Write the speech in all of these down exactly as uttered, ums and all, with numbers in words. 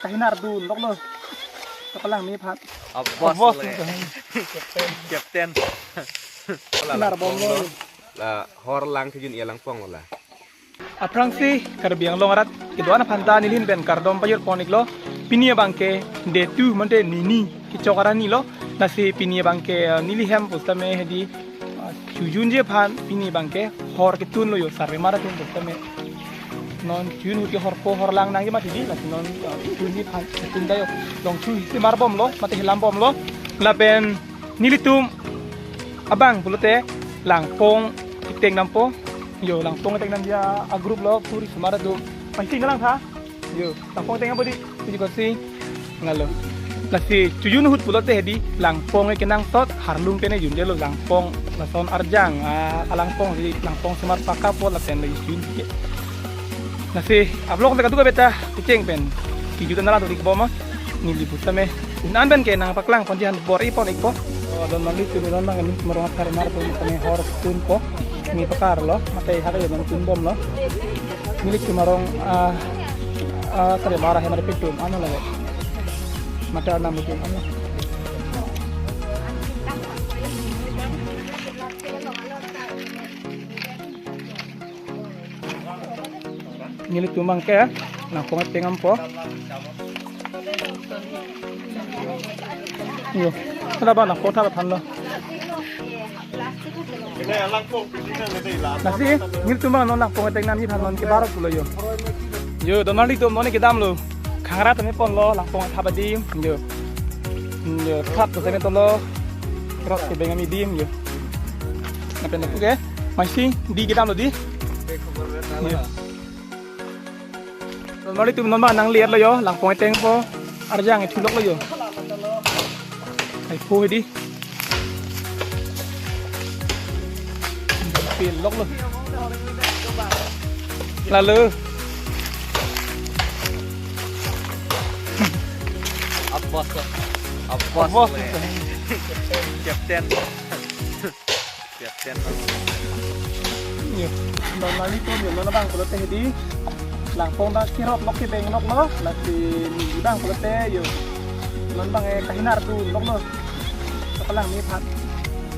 Kahinar dun loklo. Kapalang ni phan. Abos. Abos le. Captain. Kahinar bomlo. La hor lang thejun ilang pong la. Aphrangsi Karbi Anglong arat kedo-an aphanta nelihin pen kardom pajirpon iklo. Pini abangke day two mate nini kechok arni lo. Lasi pini abangke, eh, neli hem pusitame hedi, eh, chojunji aphan pini abangke hor ketun lo yo, sarve mar atum pusitame. Non chojun ahut ke hor ko hor lang nangji mati di, lasi non, eh, chojunji aphan ketun ta yo. Longchu isi mar bomlo, mate helam bomlo. Lapen nelitum abang pulote langpong keteng dampo. Yo, langpong keteng damji a-group lo, puri osomar atum. Pasti nang langtha. Yo, langpong keteng dampo di, puji kosi. Ngalo. Lasi chojun ahut pulote hedi langpong kenangsot, harlung pen junde lo langpong, lason arjang, ah, alangpong, hedi langpong osomar pakka po lapen lo chojun ke. Lasi a-vlog ta kadokave ta kecheng pen kejut an la do ikbom. Neli pusitame un-an pen ke nangpaklang ponji aphan bor-ipon ikpo. Oh, don marli tum, non abang nelitum arong athare mar atum tame hor tunpo. Neli pakar lo, mate hak yo non tun bomlo. Nelitum arong, ah, ah, athare mar ahem arpek atum ano lage. Mate arnam atum ano. Nelitum abangke langpong keteng dampo. Yo, ada ba langpong thap thanlo. Lasi nelitum abang non langpong keteng damji aphan non ke barat pulo yo. Yo, don marli tum non kedamlo. Khangra tame ponlo langpong thap adim. Yo. Yo, thap to tame tolo. Rot kebeng adim yo. Lapen lapu ke. Masih di kedamlo di. Yo. Don marli tum non abang nang lihat lo yo, langpong ketengpo, arjang ithulok lo yo. Ai po hedi. Pilok lo. Lalu. Abos lo. Abos. Abos lo. Captain. Captain. Yo, don marli tum yo, non abang pulote hedi langpong ta kerot lok kebeng lok lo, lasi neli abang pulote yo. Non abang, eh, kahinar dun loklo. Kapalang ni phan.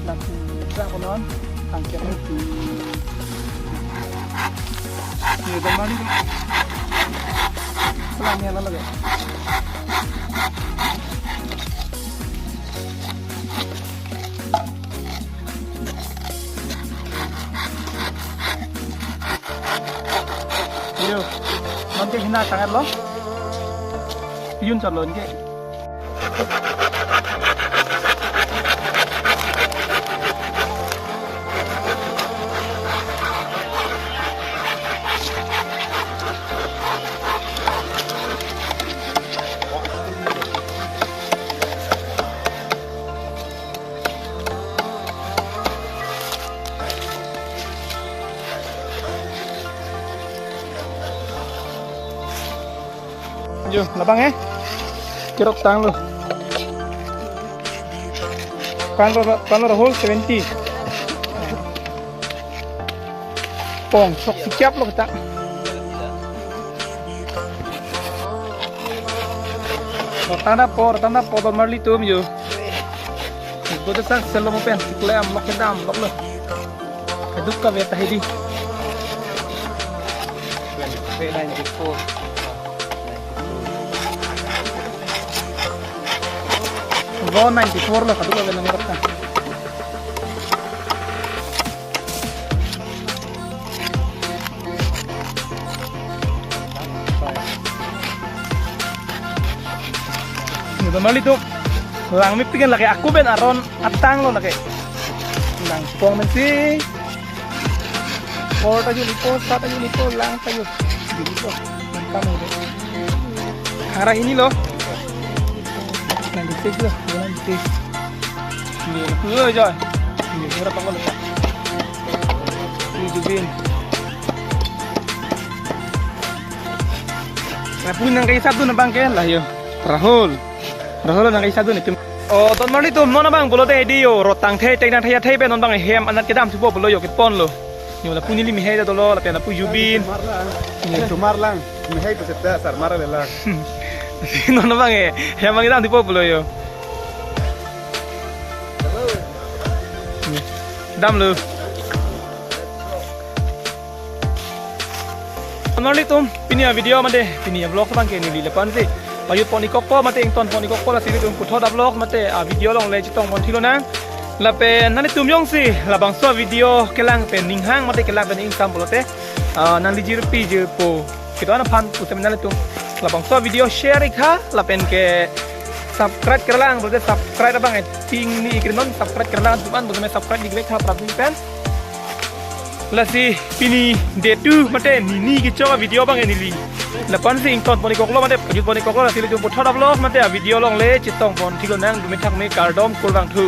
Lasi abang ko non, tangkir ni. Yo, don marli tum. Kapalang ni lo lagi. Yo, non ke hina tangan lo. Yun chalo ke. Yo, labang eh. Kerot tanglo. Pan ro, pan ro hole seventy. Pong sok sikiap lo kita. Rotang dampo, rotang dampo, don marli tum yo. Bote sang selo mo pen, klem lok kedam lok lo. Kadokave ta hedi. Ninety-four. Bo ninety-four lo, kadokave nang rotang. Nito mali tu langmepik an lake ako pen aron atang lo lake. Langpong mensi. Por ta juli por, sa ta juli por, lang ta juli. Juli por. Langpong mensi. Arah ini lo. Ninety-six lo, ninety-six. Ini, ini, Joy. Ini, ini, Ini Jubin. Lapu nang kaisap dun abang ke, lah yo. Rahul. Rahul nang kaisap dun itu. Oh, don marli tum non abang pulote hedi yo, rotang thai, teng nang thai, thai pen non abang hem anat kedam thupo pulo yo, kepon lo. Yo, lapu neli mehai ta dolo, lapen lapu Jubin. Sumar lang. Sumar lang. Mehai peserta, sar mar le lang. Non abang eh, yang abang dam di po pulo yo. Damlo. Nanglitum pini a-video mate pini a-vlog abang ke neli lapu-an si pajut pon-ik kokpo mate ington pon-ik kokpo, lasi ilitum puthot a-vlog mate a-video along le chetong pon thiklonang. Lapen nanglitum jongsi labangso a-video kelang pen ning hang mate kelang pen ingsam pulote, ah, nangli jirpi jirpo kedo-an aphan pusitame nanglitum labangso a-video share-ik tha lapen ke subscribe kerlang pulote subscribe abang eh ting ni ikri non, subscribe kerlang atum an pusitame subscribe-ik vek tha prapjin pen. Lasi pini day two mate nini kechok a-video abang eh neli lapu-an si ington pon-ik koklo mate pajut pon-ik koklo, lasi ilitum puthot a-vlog mate a-video along le chetong pon thiklonang, dumi thak me, kardom, kurvangthu.